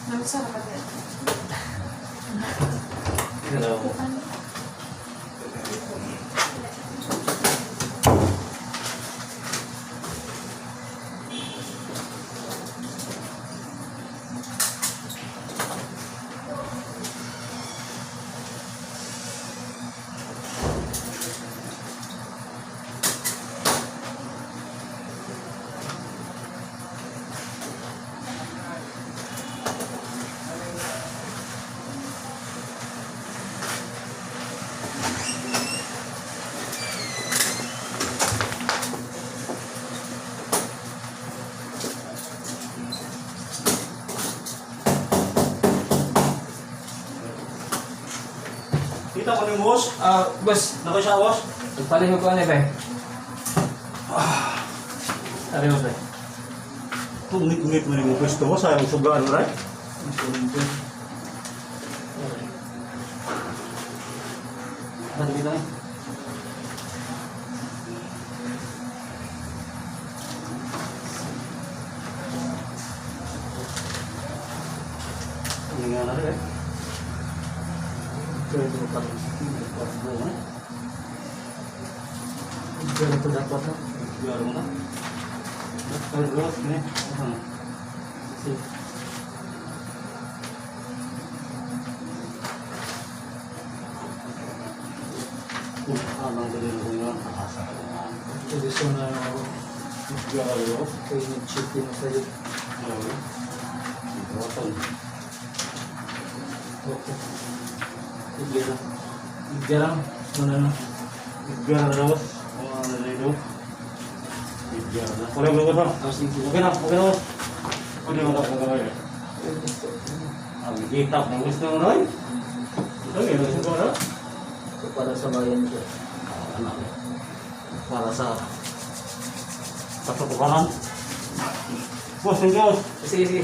Namusa na ba din? Hello. Kita ko ni boss. Ah, boss, Nako siya, boss. nagpalihog ko ano ba? Sabi mo ba? Tungit-ngit mo rin yung pwesto mo. Sayang sugaan, right? Ano dito eh? Ano nga na rin eh. Pwede mo pa rin. Ano na? Pwede ito dapat na. Siguro mo na. Ay, boss, ne. Ano? Sige. Anong dali mo yun? Asa ka na. Pwede so na ako. Siguro mo. Kaya nag-check din sa'yo. Ano? Siguro. Okay. Sige lang. Sige lang. Muna na. Siguro na, boss. Ano na dito? Siguro na. Wala mo na. Ah, sige. Okay na, okay na, boss. Pwede mo na kung gawin. Ang kita kung gusto mo rin. Ito, yun ang siguro. Ito para sa bayan ko. Ano? Para sa katotohanan. Boss, thank you, boss. Sige, sige.